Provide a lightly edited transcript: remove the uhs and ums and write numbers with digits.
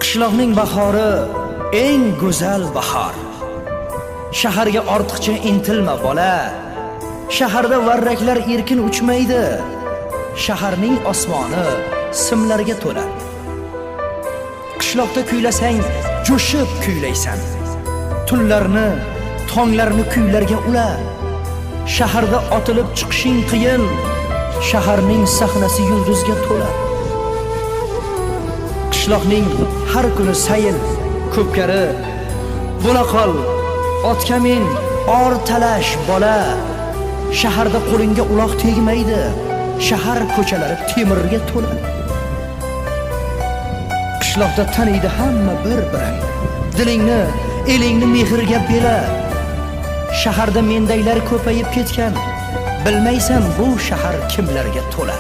Qishloqning bahori eng go'zal bahor. Shaharga ortiqcha intilma, bola. Shaharda varraklar erkin uchmaydi. Shaharning osmoni simlarga to'la. Qishloqda kuylasang, jo'shib kuylaysan. Tunlarni, tonglarni kuylarga ula. Shaharda otilib chiqishing qiyin. Shaharning sahnasi yulduzga to'la. Qishloqning har kuni sayil, ko'pkari. Bo'la qol, otga min, or talash, bola. Shaharda qo'lingga uloq tegmaydi. Shahar ko'chalari temirga to'la. Qishloqda taniydi hamma bir-birin. Dilingni, elingni mehrga bela. Shaharda mendaylar ko'payib ketgan. Bilmaysan, bu shahar kimlarga to'la.